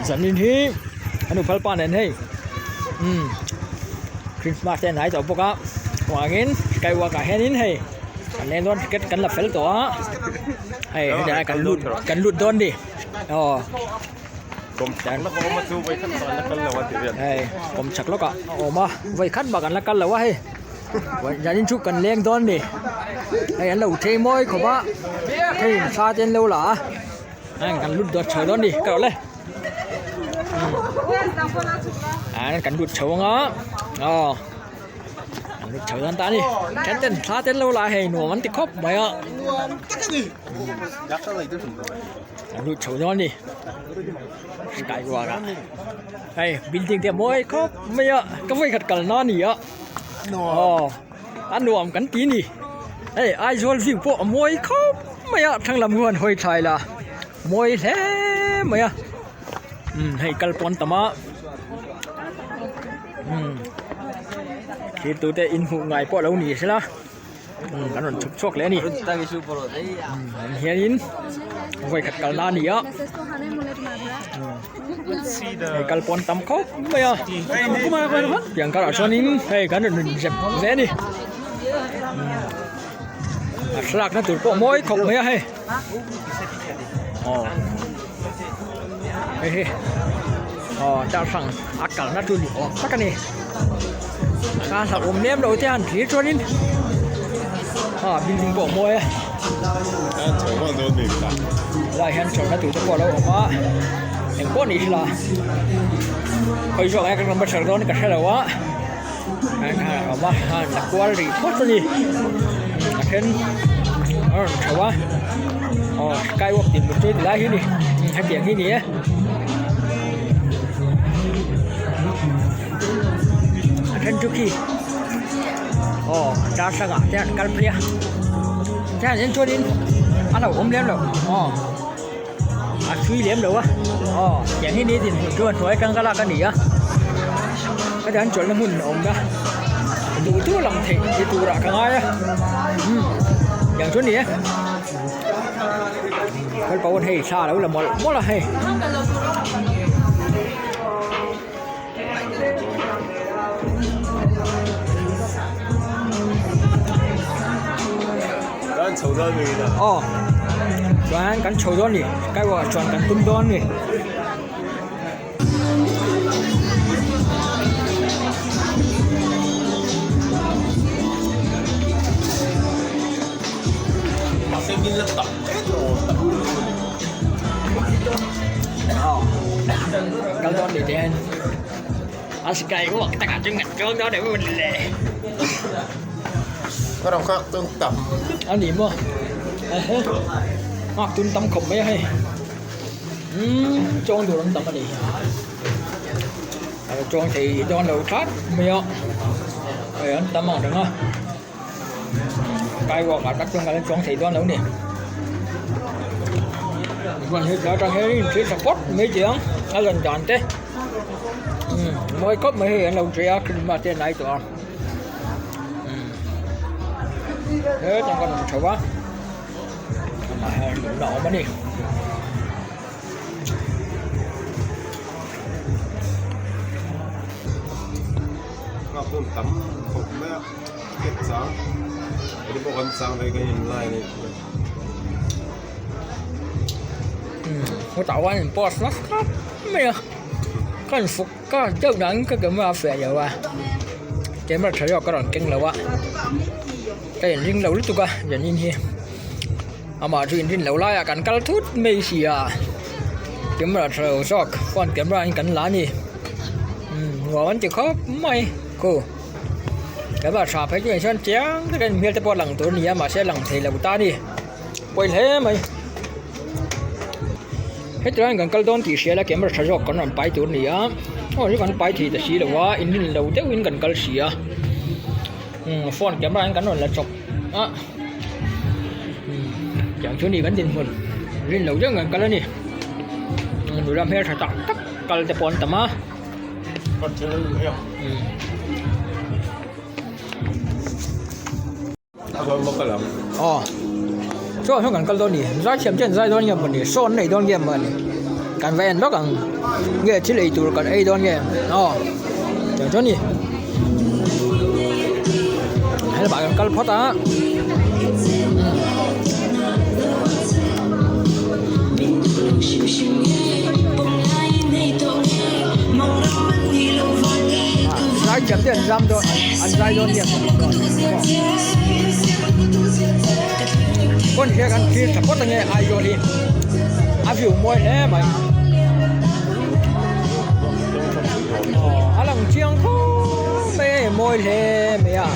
Zanin hi an uphal pa nen hei umm Christmas te a hnai tawh bawk a vangin skywalk ah hianin hei kan leng dawn ticket kan la fel tawh a hei hetiang hian kan lut kan lut dawn a ni aw. Hei kawm chak lawkah a awm a vawi khat bak an la kal lo a hei zanin chu kan leng dawn a ni hei an lo chei mawi khawp a hei thla te an lo la a heng kan lut dawt chho dawn a ni ka rawh le ah kan lut chho ang a aw kan lut chho dawn ta a ni then ten thla te an lo la a hei nuam an ti khawp mai a. An lut chho dawn a ni skywalk ah hei building te a mawi khawp mai a ka vawikhat kal na a ni a aw a nuam kan ti a ni hei Aizawl view pawh a mawi khawp mai a thlang lam huan hawi thlai la mawi hle mai a umm hei kal pawn tam a umm thlir tute inhmuh ngai pawh lo ni sela. Umm an rawn chhuk chhuak leh a ni umm hianin vawikhat kalna a ni a hei kal pawn tam khawp mai a tiang karah chuanin hei kan rawn inzep ve a ni a thlalakna tur pawh mawi khawp mai a hei aw hei hi aw darthlalang a kalna tur ni awm tak a ni. A hlauhawm lem lo te han thlir chuanin a building pawh a mawi a helaiah hian chawlhna tur te pawh a lo awm a engpawh ni ila khawi zawk nge ka rawn hmachhawn dawn ka hrelo a a awm a a la kual rih phawt a ni a then a rawn chho a aw skywalk tih tur chu tilai hi a ni hetiang hi a ni e. A then chu khi aw darthlalang ah te an kal phei a tihian en chuanin a lo awm lem lo aw a thui lem lo a aw tiang hi ni dinhmun chu a hnuai atang ka lak a ni a hetiang an chawlhna hmun a awm a duh duh lang theih ni turah ka ngai a umm tiang chu a ni e helpawn hei thla a lo la mawlh mawlh a hei. Aw chuan kan chho dawn a ni skywalk ah chuan kan tum dawn a ni. Kal dawn ni te hian a skywalk takah chuan kan chuang dawn em mawni le. Ka rawn nghak tun tam. A ni maw nghak tun tam khawp mai a hei umm chuang tur an tam a ni a chuang thei dawn lo tlat mai a hei an tam ang reng a. Skywalk ah tak chuan kan la chuang thei dawn lo ni chuan he tlai atang hian in thil tha phawt mai tih ang a lan dan te umm mawi khawp mai hei an lo chei a christmas te a hnai tawh a umm hetah kan awm tho a amah hian nunna a awm a ni. Tam khawp mai a. Ticket chang hei pawh kan chang ve kan in line a hetah hian in post nasa khawp mai a ka in fuk ka deuh dan ka camera a fiah lo a camera tha zawk ka rawn keng lo a ka in ring lo lutuk a zanin hi amah chu in rin loh laiah kan kal thut mai si a camera tha lo zawk phone camera in kan la a ni nuam an ti khawp mai khu. Camera tha phei chu hian chiang takin hmel te pawh a lang tur a ni a mahse a lang thei lo ta a ni pawi hle mai heti lai kan kal dawn tih hria ila camera tha zawk kan rawn pai tur a ni a aw hi kan pai thei ta si lo a in rin lo deuhin kan kal si a umm phone camera in kan rawn la chawp a umm tiang chu a ni kan dinhmun rin lo deuhin kan kal a ni nula hmeltha tak tak kal te pawh an tam a. Aw chuan kan kal dawn a ni zai thiam te an zai dawn nge mawni saw an nei dawn nge mawni. Kan va en lawk ang nge thil ei tur kan ei dawn nge aw tiang chuan ni helamah kan kal phawt a. Zai thiam te an zam dawn an zai dawn nia pawn hian kan thlir tha phawt ange Aizawl hi a view mawi hle mai a lang chiang khawp mai a mawi hle mai a.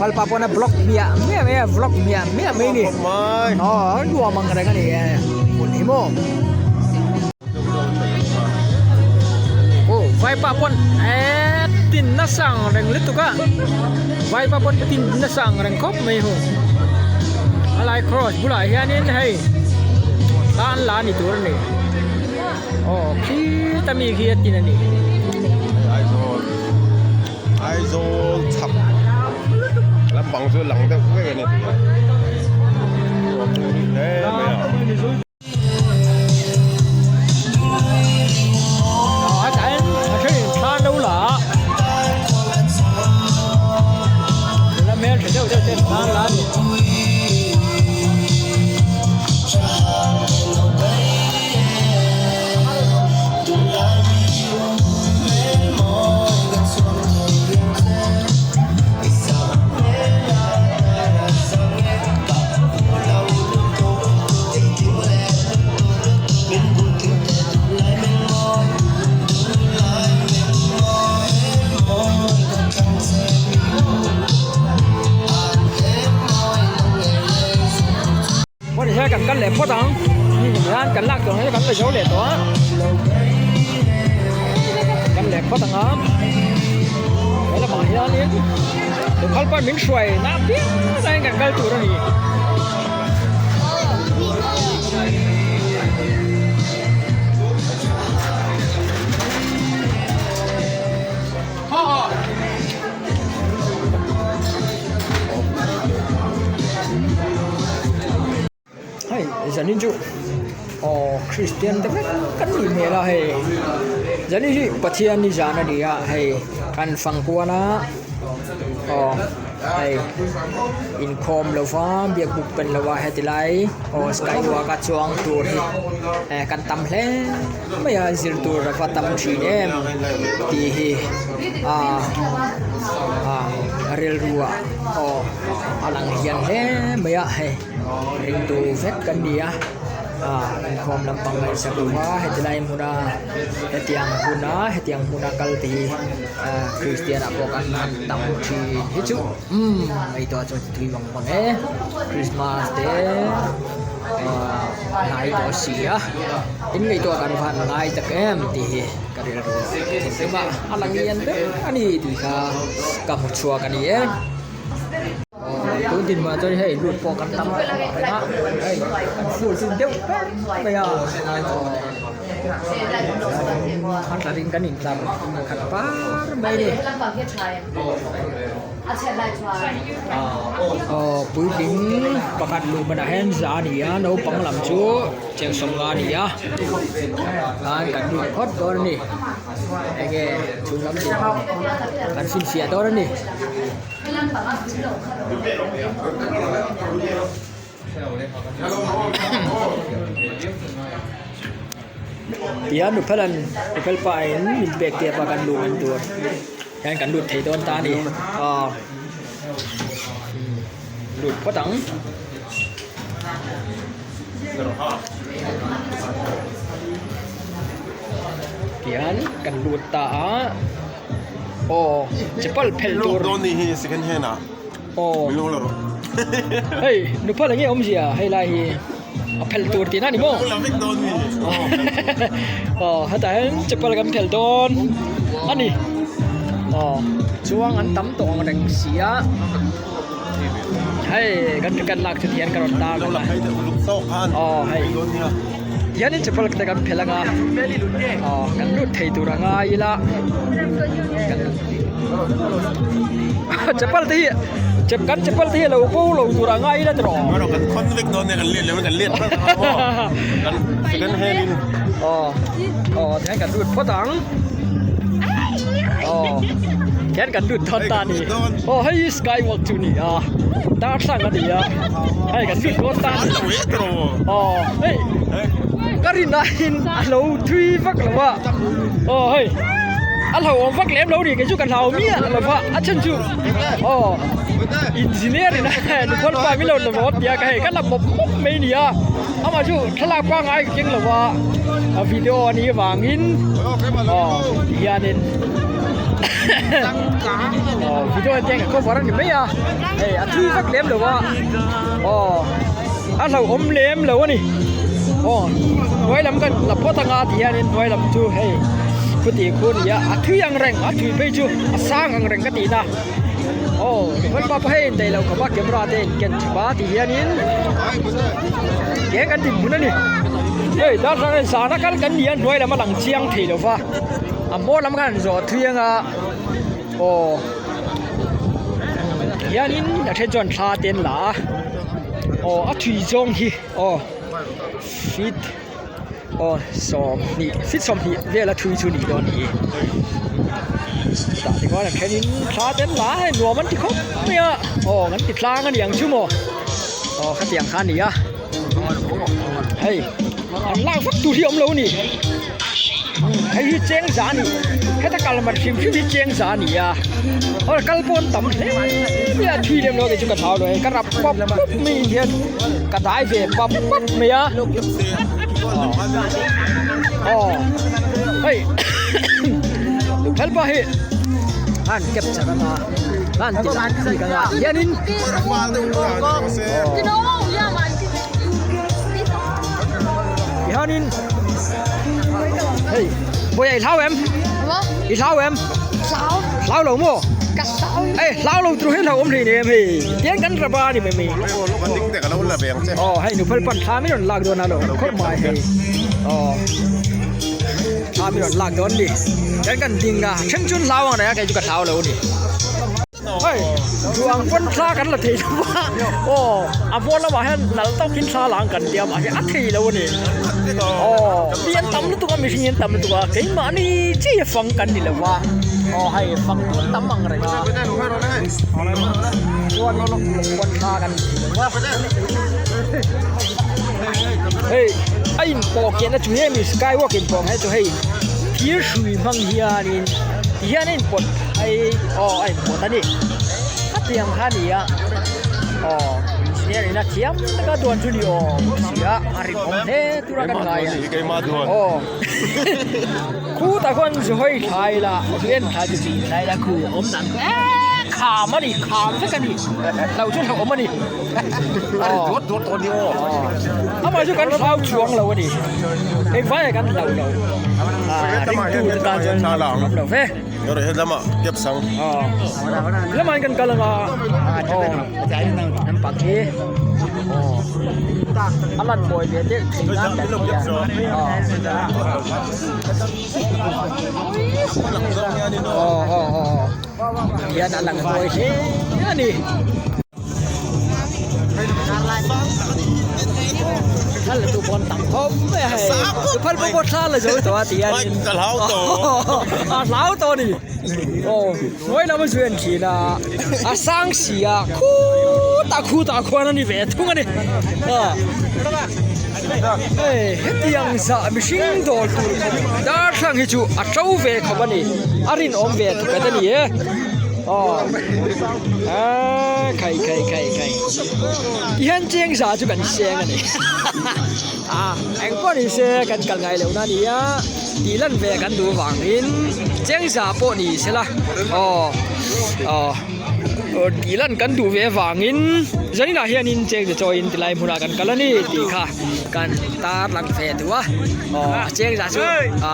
Palpa pawn a block miah miah mai a vlog miah miah mai a ni aw a nuam ang reng a ni e hmun hi maw aw vaipa pawn eee tin nasa ang reng lutuk a vaipa pawn tin nasa ang reng khawp mai hu a lai cross bulah hianin hei tan la ni tur a ni. Aw khita mi khi a tin a ni. Aizawl Aizawl chhak lampang chu lang deuh vek a ni tih a hle mai a. A tain a thenin thla no la a la hmel tha deuh deuh ten thla an la a ni. Hmun hian kan kal leh phawt ang hian kan lak tur ang hi kan la zo leh tawh a kan leh phawt ang a he lamah hianin dukhal pawh min hruai na piang aiin kan kal tur a ni. Hei zanin chu aw kristian te vek kan nih hmel a hei zanin hi pathian ni zan a ni a hei kan fang kual a aw hei inkhawm lo va biak buk pen lo a heti lai aw sky walk a chuang tur hi eh kan tam hle mai a zir tur a va tam thin em tih hi ah ah rilru ah aw a lang hian hle mai a hei ringtu vek kan ni a ah inkhawm lampang ngaihsak lova heti lai hmuna hetiang huna hetiang hmuna kal te hi ah kristian ah pawh kan han tam thin hi chu umm ngaihtuah chuan ti tui vang vang e krismas te ah hnai tawh a si a in ngaihtuah kan van ngai tak em tih hi ka rilru a thinrim a a lang lian ber a ni tih kha ka hmu chhuak a ni e. Tun dinhmunah chuan hei lut pawh kan tam tawh reng a hei an full chu deuh ber mai a an tla ring kan intlar khat par mai a ni aw puitling pakhat luh manah hian za a ni a naupang lam chu cheng sawmnga a ni a an kan lut phawt dawn a ni enge chhung lam kan finfiah dawn a ni. Tihian Nuphelan Nuphel pa in min pek tep a kan luh man tur hian kan lut thei dawn ta a ni aw lut phawt ang. Tihian kan lut ta a aw chapal phelh tur. Dawn ni hi second hand ah. Aw hei Nuphel enge awmzia hei lai hi. A phelh tur tihna a ni maw? Aw hetah hian chapal kan phelh dawn a ni. Aw chuang an tam tawh ang reng si a. Hei kan ticket lak chu tihian ka rawn tar lang a. Aw hei tihianin chapal te kan phelh anga aw kan lut thei tur a ngai ila kan chapal te hi Chep kan chapal te hi lo bo lo tur a ngai ila tiraw. Erawh kan khawn vek dawn nia kan let leh kan let phawt ang maw kan second hand in. Aw aw tihian kan lut phawt ang. Aw tihian kan lut dawn ta ni. Aw hei hi sky walk chu ni a darthlalang a ni a hei kan lut dawn ta ni. Aw hei ka rin aiin a lo thui vak lo a aw hei a hlauhawm vak lem lo ni kei chu ka hlau miah lo va a then chu. Aw engineer in a nupawr pa min lo la rawt tia ka hei ka la mawp mawp mai nia amah chu thlalak pangngai ka keng lo a a video a nih avangin aw tihianin aw video te ka cover a ni mai a hei a thui vak lem lo a aw a hlauhawm lem lo a ni aw hnuai lam kan la phawt anga tihianin hnuai lam chu hei khutih khu a ni a a thui ang reng a thui phei chu. A sang ang reng ka tih na aw kan pa pawh hei in daih loh khawp a camera te in ken thap a ti hianin ke kan din hmun a ni hei darthlalang hian zana kal kan ni a hnuai lam a lang chiang thei lo va a hmaw lam khan an zawh thui anga aw hianin a then chuan thla te an la a aw a thui zawng hi aw feet. Aw 20 feet 20 vel a thui chu nih dawn hi tah tikhuan a thenin thla te an la a hei nuam an ti khawp mai a aw kan ti tlang a ni ang chu maw aw khatiang kha a ni a hei an lak vak tur hi a awm lo a ni hei hi cheng za a ni heta kal man hrim hrim hi cheng za a ni a aw kal pawh an tam hle mai a thui lem lo kei chu ka thau lo hei ka rap pawp pawp mai hian ka dai ve pap pap mai a. Aw hei helpa hi an capture anga an ti lang bik anga hianin hianin hei vawi i hlau em i hlau em hlau lo maw hei hlau lo tur hi hlauhawm hlei nem hei tiang kan rap a ni mai mai. Aw hei nupel pan thla min rawn lak dawn a lo khawp mai hei aw thla min rawn lak dawn ni kan kan ding a then chu an hlau ang reng a kei chu ka hlau lo a ni hei duh ang pawn thla kan la thei lo va aw a hmaw lamah hian nal tawkin thla la ang kan tia mahse a thei lo a ni aw mi an tam lutuk a mihring hi an tam lutuk a keimahni chiah hi fang kan ni lo va aw hei fang tur tam ang reng a chuanin pawn thla kan Hei a inpawh kiahna chu hemi skywalk inpawh ang hi chu hei thir hrui hmang hianin tihian a inpawt phei aw a inpawt a ni khatiang kha a ni a aw engineer in a thiam taka duan chu ni awm si a a rinawm hle tura kan ngai a aw khutah khuan zu hawi thlai la zu en thlai chu tih thlai la khu awm dan khu eee kham a ni kham vek a ni hlauh chu hlauh awm a ni. Amah chu kan hlau chuang lo a ni. Engvai ah kan hlau lo. Ringtu te tan chuan hlauhawm lo ve. Lamah hian kan kal anga lampang hi a lan mawi ve deuh thei nan kan ti a. Hian a lang mawi hle a ni. Thla la tu pawn tam khawp mai a hei phal pawh pawh thla la zo tawh a ti a ni ka hlau tawh a hlau tawh a ni aw hnuai lam a zui an thin a a sang si a khutah khutah khuan a ni ve thung a ni aw. Hei hetiang zah mihring dawr tur khawp darthlalang hi chu a to ve khawp a ni a rinawm ve thawkhat a ni e aw aaa khai khai khai khai tihian cheng zah chu kan seng a ni a engpawh ni se kan kal ngai loh na a ni a tih lan ve kan duh vangin cheng zah pawh ni sela aw aw. Tih lan kan duh ve avangin zaninah hianin cheng che chawiin tilai hmunah kan kal a ni tih kha kan tar lang ve duh a aw a cheng zah chu a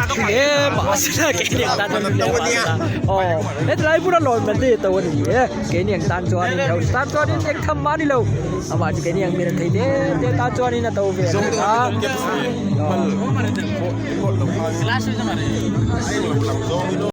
thu hle mah se la keini ang tan chuan thu hle mah se la aw hetilai hmuna lawn kan ti to a ni e keini ang tan chuanin hausa tan chuanin eng tham mah a ni lo amah chu keini ang mi rethei te te tan chuanin a to ve a ni a aw.